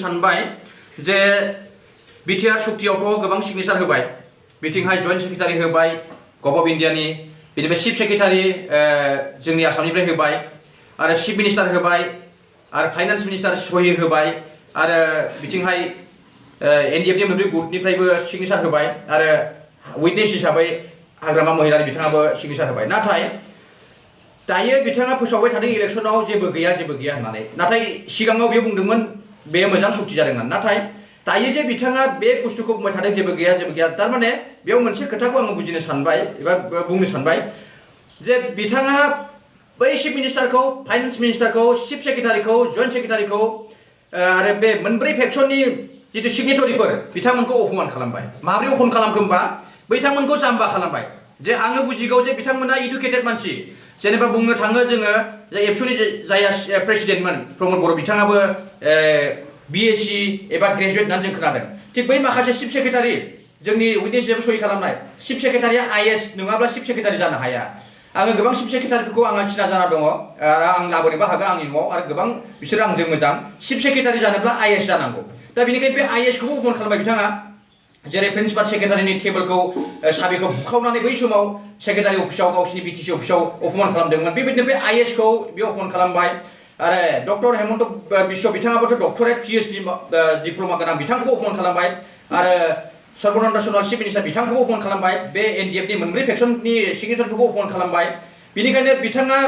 सानबाय जे बिटिआर सुक्तियावथ' गोबां सिगनेचार होबाय बिथिंहाय जइन्ट सेक्रेटारि होबाय गभ अफ इन्डियानि बेनिफ्राय चिफ सेक्रेटारि जोंनि आसामनिफ्राय होबाय आरो चिफ मिनिस्टार होबाय आरो फाइनान्स मिनिस्टार सहि होबाय आरो बिथिंहाय एनडिएफनि मोनब्रै गुटनिफ्रायबो सिगनेचार होबाय आरो उइटनेस हिसाबै हाग्रामा महिलारि बिथाङाबो सिगनेचार होबाय नाथाय दायो बिथाङा फोसावबाय थादों इलेक्सनाव जेबो गैया होननानै नाथाय सिगाङाव बेयो बुंदोंमोन बे मोजां सुक्ति जादों होननानै नाथाय दायो जे बिथाङा बे बुस्थुखौ बुंबाय थादों जेबो गैया थारमाने बेयाव मोनसे खोथाखौ आङो बुजिनो सानबाय एबा बुंनो सानबाय जे बिथाङा बै चिफ मिनिस्टारखौ फाइनान्स मिनिस्टारखौ चिफ सेक्रेटारिखौ जइन्ट सेक्रेटारिखौ आरो बे मोनब्रै फेक्सननि जितु सिगनेटरिफोर बिथांमोनखौ अपमान खालामबाय माबोरै अपमान खालामखो होनबा बिथांमोनखौ जाम्बा खालामबाय जे आङो बुजिगौ जे बिथांमोना इडुकेटेड मानसि जेनेबा बुंनो थाङो जोङो जे एबसुनि जाया प्रेसिडेन्टमोन प्रमद बर' बिथाङाबो बिएससि एबा ग्रेजुवेट होननानै जों खोनादों थिग बै माखासे चिफ सेक्रेटारि जोंनि उइटनेस जेबो सहि खालामनाय चिफ सेक्रेटारिया आइएस नङाब्ला चिफ सेक्रेटारि जानो हाया आङो गोबां चिफ सेक्रेटारिफोरखौ आंहा सिना जाना दङ आरो आं लाबोनोबो हागोन आंनि न'आव आरो गोबां बिसोरो आंजों मोजां चिफ सेक्रेटारि जानोब्ला आइएस जानांगौ दा बेनिखायनो बे आइएसखौबो अपमान खालामबाय बिथाङा जेरै प्रिन्सिपाल सेक्रेटारिनि टेबोलखौ साबिखौ बुखावनानै बै समाव सेक्रेटारि अफिसाव गावसिनि बिटिसि अफिसाव अपमान खालामदोंमोन बेबायदिनो बे आइएसखौ बे अपमान खालामबाय आरो डक्टर हेमन्त बिश्व बिथाङाबोथ' डक्टरेट पिएचडि डिप्ल'मा गोनां बिथांखौबो अपमान खालामबाय आरो सर्बानन्द सन'वाल चिफ मिनिस्टार बिथांखौबो अपमान खालामबाय बे एनडिएफनि मोनब्रै फेक्सननि सिगनेटारफोरखौ अपमान खालामबाय बेनिखायनो बिथाङा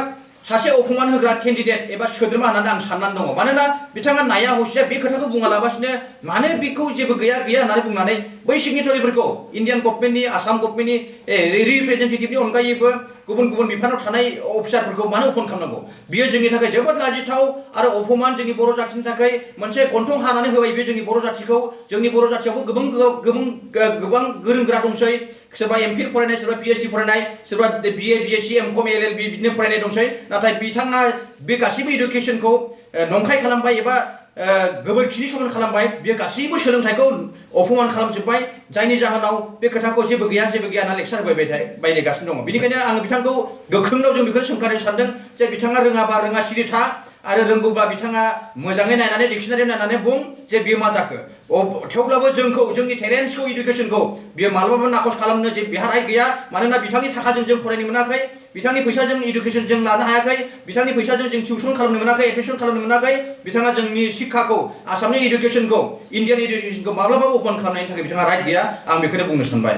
सासे अपमान होग्रा केन्डिडेट एबा सोद्रोमा होननानै आं साननानै दङ मानोना बिथाङा नाया हसिया बे खोथाखौ बुङालाबासिनो मानो बेखौ जेबो गैया होननानै बुंनानै बै सिगनेटारिफोरखौ इन्डियान गभर्नमेन्टनि आसाम गभर्नमेन्टनि रिप्रेजेन्टेटिभनि अनगायैबो गुबुन बिफानाव थानाय अफिसारफोरखौ मानो अपमान खालामनांगौ बियो जोंनि थाखाय जोबोद लाजिथाव आरो अपमान जोंनि बर' जाथिनि थाखाय मोनसे गन्थं हानानै होबाय बे जोंनि बर' जाथिखौ जोंनि बर' जाथियावबो गोबां गोरों गोरा दंसै सोरबा एमफिल फरायनाय सोरबा पिएचडि फरायनाय सोरबा बिए बिएससि एमकम एलएलबि बिदिनो फरायनाय दंसै नाथाय बिथाङा बे गासैबो इडुकेसनखौ नंखाय खालामबाय एबा गोबोरखिनि समान खालामबाय बियो गासैबो सोलोंथाइखौ अपमान खालामजोब्बाय जायनि जाहोनाव बे खोथाखौ जेबो गैया होनना लेक्सार बायगासिनो दङ बेनिखायनो आं बिथांखौ गोख्रोंनाव जों बेखौनो सोंखारिनो सानदों जे बिथाङा रोङाबा रोङा सिरि था आरो रोंगौबा बिथाङा मोजाङै नायनानै डिक्सनारियाव नायनानै बुं जे बियो मा जाखो थेवब्लाबो जोंनि टेलेन्टखौ इडुकेसनखौ बियो मालाबाबो नाखस खालामनो जे बिहा राइट गैया मानोना बिथांनि थाखाजों जों फरायनो मोनाखै बिथांनि फैसाजों इडुकेसन जों लानो हायाखै बिथांनि फैसाजों जों टिउसन खालामनो मोनाखै एडमिसन खालामनो मोनाखै बिथाङा जोंनि शिक्षाखौ आसामनि इडुकेसनखौ इन्डियान इडुकेसनखौ माब्लाबाबो अपमान खालामनायनि थाखाय बिथाङा राइट गैया आं बेखौनो बुंनो सानबाय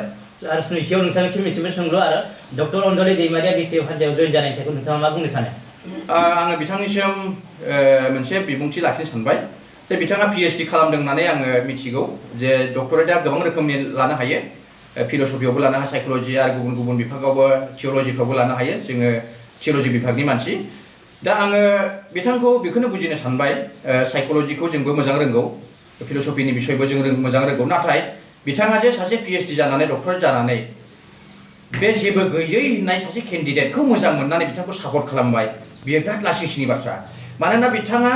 आरो स्निथियाव नोंथांनिसिम मोनसे सोंलु आरो डक्टर अनजलि दैमारिया बिपिएफ हान्जायाव जइन जानायनि सायाव नोंथाङा मा बुंनो सानो आङो बिथांनिसिम मोनसे बिबुंथि लाखिनो सानबाय जे बिथाङा पिएचडि खालामदों होननानै आङो मिथिगौ जे डक्टरेटआ गोबां रोखोमनि लानो हायो फिल'सफियावबो लानो हायो साइक'लजि आरो गुबुन बिभागावबो थिय'लजिफ्रावबो लानो हायो जोङो थिय'लजि बिभागनि मानसि दा आङो बिथांखौ बेखौनो बुजिनो सानबाय साइक'लजिखौ जोंबो मोजां रोंगौ फिल'सफिनि बिसयबो जों मोजां रोंगौ नाथाय बिथाङा जे सासे पिएचडि जानानै डक्टरेट जानानै बे जेबो गैयै होननाय सासे केन्डिडेटखौ मोजां मोननानै बिथांखौ सापर्ट खालामबाय बियो बिराद लासिंसिनि बाथ्रा मानोना बिथाङा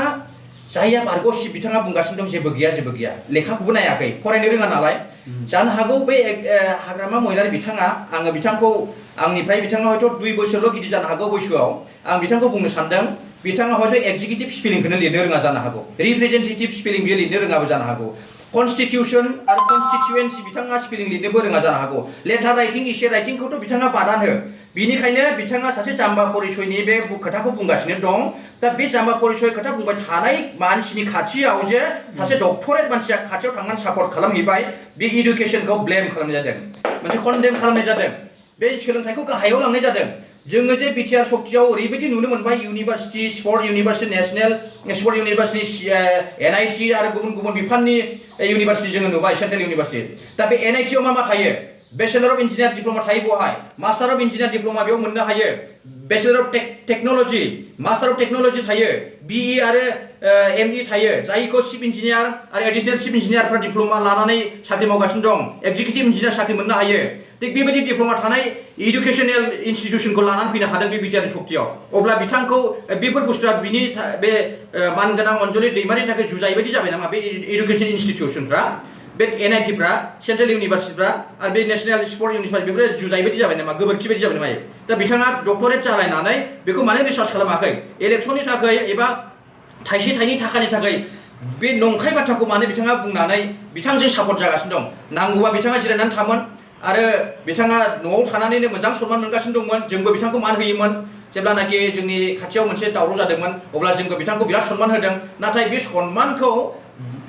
जायहा बारग'सि बिथाङा बुंगासिनो दं जेबो गैया लेखाखौबो नायाखै फरायनो रोङा नालाय जानो हागौ बे हाग्रामा महिलारि बिथाङा आङो बिथांखौ आंनिफ्राय बिथाङा हयथ' 2 बोसोरल' गिदिर जानो हागौ बैसोआव आं बिथांखौ बुंनो सानदों बिथाङा हयथ' एक्जिकिउटिभ स्पेलिंखौनो लिरनो रोङा जानो हागौ रिप्रेजेन्टेटिभ स्पेलिं बियो लिरनो रोङाबो जानो हागौ कनस्टिटिउसन आरो कनस्टिटुएन्सि बिथाङा स्पेलिं लिरनोबो रोङा जानो हागौ लेटार राइटिं इसे राइटिंखौथ' बिथाङा बादान हो बिनिखायनो बिथाङा सासे जाम्बा परिचयनि बे खोथाखौ बुंगासिनो दं दा बे जाम्बा परिचय खोथा बुंबाय थानाय मानसिनि खाथियाव जे सासे डक्टरेट मानसिया खाथियाव थांनानै सापर्ट खालामहैबाय बे इडुकेसनखौ ब्लेम खालामनाय जादों मोनसे कन्डेम खालामनाय जादों बे सोलोंथाइखौ गाहायाव लांनाय जादों जोङो जे बिटिआर सक्तियाव ओरैबायदि नुनो मोनबाय university sport university national sport university NIT आरो गुबुन बिफाननि इउनिभार्सिटि जोङो नुबाय सेन्ट्रेल इउनिभार्सिटि दा बे एनआइटिआव मा थायो बेचेलर अफ इन्जिनियार डिप्ल'मा थायो बहाय मास्टार अफ इन्जिनियार डिप्ल'मा बेयाव मोननो हायो bachelor of technology master of technology थायो बिइ आरो एमइ थायो जायखौ चिफ इन्जिनियार आरो एडिसनेल चिफ इन्जिनियारफ्रा डिप्ल'मा लानानै साख्रि मावगासिनो दं एक्जिकिउटिभ इन्जिनियार साख्रि मोननो हायो थिग बेबायदि डिप्ल'मा थानाय इडुकेसनेल इनस्टिटिउसनखौ लानानै फैनो हादों बे बिटिआर सक्तियाव अब्ला बिथांखौ बेफोर बुस्थुआ बिनि बे मानगोनां अनजलि दैमारिनि थाखाय जुजाय बायदि जाबाय नामा बे इडुकेसन इनस्टिटिउसनफ्रा बे एनआइटिफ्रा सेन्ट्रेल इउनिभार्सिटिफ्रा आरो बे नेशनेल स्पर्ट इउनिभार्सिटि बेफोरो जुजाय बायदि जाबाय नामा गोबोरखि बायदि जाबाय नामा दा बिथाङा डक्टरेट जालायनानै बेखौ मानो रिसार्च खालामाखै इलेक्सननि थाखाय एबा थाइसे थाइनै थाखानि थाखाय बे नंखाय बाथ्राखौ माने बिथाङा बुंनानै बिथांजों सापर्ट जागासिनो दं नांगौबा बिथाङा जिरायनानै थामोन आरो बिथाङा न'आव थानानैनो मोजां सनमान मोनगासिनो दंमोन जोंबो बिथांखौ मान होयोमोन जेब्लानाखि जोंनि खाथियाव मोनसे दावराव जादोंमोन अब्ला जोंबो बिथांखौ बिराद सनमान होदों नाथाय बे सनमानखौ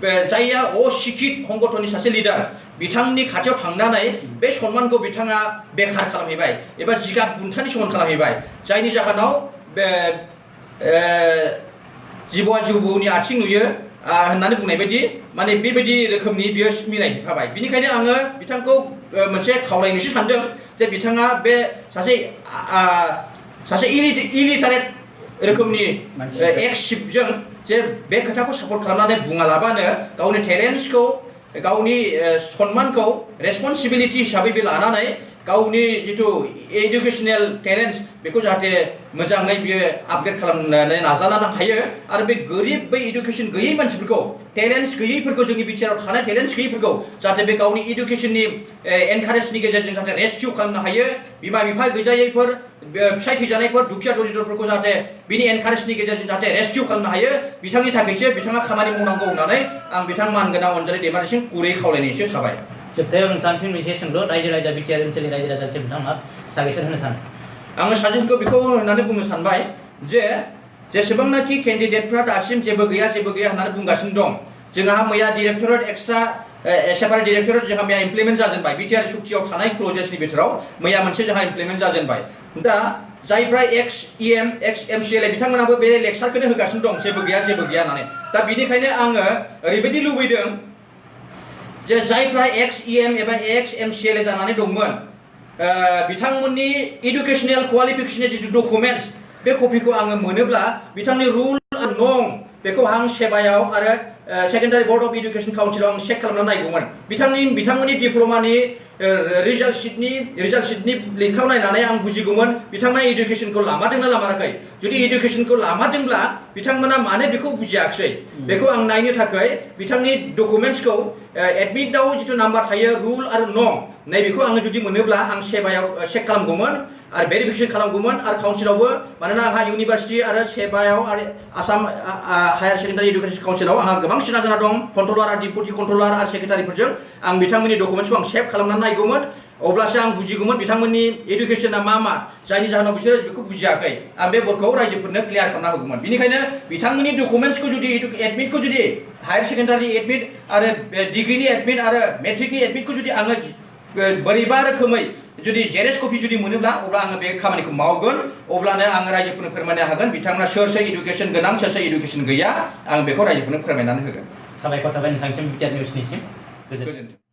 जायया अशिक्षित संगठननि सासे लिडार बिथांनि खाथियाव थांनानै बे सनमानखौ बिथाङा बेखार खालामहैबाय एबा जिगाब बुन्थानि समान खालामहैबाय जायनि जाहोनाव बे जिबौआ जिबौनि आथिं नुयो होननानै बुंनाय बायदि माने बेबायदि रोखोमनि बियो मिलायहैफाबाय बिनिखायनो आङो बिथांखौ मोनसे खावलायनोसो सानदों जे बिथाङा बे सासे इलिटारेट रोखोमनि एक्सशिपजों जे बे खोथाखौ सापर्ट खालामनानै बुङालाबानो गावनि टेलेन्ट्सखौ गावनि सनमानखौ रेसपन्सिबिलिटि हिसाबै बे लानानै गावनि जिथु एडुकेसनेल टेलेन्ट्स बेखौ जाहाथे मोजाङै बियो आपग्रेड खालामनानै नाजानो हायो आरो बे गोरिब बै इडुकेसन गैयै मानसिफोरखौ टेलेन्ट्स गैयैफोरखौ जोंनि बिटिआरआव थानाय टेलेन्ट्स गैयैफोरखौ जाहाथे बे गावनि इडुकेसननि एनकारेजनि गेजेरजों जाहाथे रेस्किउ खालामनो हायो बिमा बिफा गैजायैफोर फिसाय थैजानायफोर दुखिया दरिद्रफोरखौ जाहाथे बिनि एनकारेजनि गेजेरजों जाहाथे रेस्किउ खालामनो हायो बिथांनि थाखायसो बिथाङा खामानि मावनांगौ होननानै आं बिथां मानगोनां अनजालि दैमारिसिम गुरै खावलायनायसो थाबाय जोबथायाव नोंथांनिसिम मोनसे सोंलु रायजो राजा बिटिआर ओनसोलनि रायजो राजासिम नोंथाङा साजेसन होनो सानो आङो साजेसनखौ बेखौ होननानै बुंनो सानबाय जे जेसेबांनाखि केन्डिडेटफ्रा दासिम जेबो गैया होननानै बुंगासिनो दं जोंहा मैया डिरेक्टरेट एक्सट्रा सेपारेट डिरेक्टरेट जोंहा मैया इमप्लिमेन्ट जाजेनबाय बिटिआर सुक्तियाव थानाय क्लजेसनि बिथोराव मैया मोनसे जोंहा इमप्लिमेन्ट जाजेनबाय दा जायफ्रा एक्स इएम एक्स एमसिएलए बिथांमोनाबो बे लेक्सारखौनो होगासिनो दं जेबो गैया होननानै दा बिनिखायनो आङो ओरैबायदि लुबैदों जे जायफ्रा एक्स इएम एबा एक्स एमसिएलए जानानै दंमोन बिथांमोननि इडुकेसनेल क्वालिफिकेसननि जिथु डकुमेन्टस बे कपिखौ आङो मोनोब्ला बिथांनि रुल आरो नं बेखौ आं सेबायाव आरो सेकेन्डारि बर्ड अफ इडुकेसन काउन्सिलाव आं चेक खालामना नायगौमोन बिथांमोननि डिप्ल'मानि रिजाल्ट शिटनि लेखायाव नायनानै आं बुजिगौमोन बिथांमोना इडुकेसनखौ लामारदोंना लामाराखै जुदि इडुकेसनखौ लामारदोंब्ला बिथांमोना मानो बेखौ बुजियाखिसै बेखौ आं नायनो थाखाय बिथांनि डकुमेन्ट्सखौ एडमिटआव जिथु नाम्बार थायो रुल आरो नं नैबेखौ आङो जुदि मोनोब्ला आं सेबायाव चेक खालामगौमोन आरो भेरिफिकेसन खालामगौमोन आरो काउन्सिलावबो मानोना आंहा इउनिभार्सिटि आरो सेबायाव आरो आसाम हायार सेकेन्डारि इडुकेसन काउन्सिलाव आंहा गोबां सिनाजाना दं कन्ट्रलार आरो डिपुटि कन्ट्रलार आरो सेक्रेटारिफोरजों आं बिथांमोननि डकुमेन्ट्सखौ आं सेभ खालामनानै नायगौमोन अब्लासो आं बुजिगौमोन बिथांमोननि इडुकेसना मा जायनि जाहोनाव बिसोरो बेखौ बुजियाखै आं बे बर्डखौ रायजोफोरनो क्लियार खालामना होगौमोन बेनिखायनो बिथांमोननि डकुमेन्ट्सखौ जुदि एडमिटखौ जुदि हायार सेकेन्डारि एडमिट आरो डिग्रिनि एडमिट आरो मेट्रिकनि एडमिटखौ जुदि आङो बोरैबा रोखोमै जुदि जेरेक्स कपि जुदि मोनोब्ला अब्ला आङो बे खामानिखौ मावगोन अब्लानो आङो रायजोफोरनो फोरमायनो हागोन बिथांमोना सोर इडुकेसन गोनां सोर इडुकेसन गैया आं बेखौ रायजोफोरनो फोरमायनानै होगोन साबायखर थाबाय नोंथांसिम बिटिआर निउसनिसिम गोजोन्थों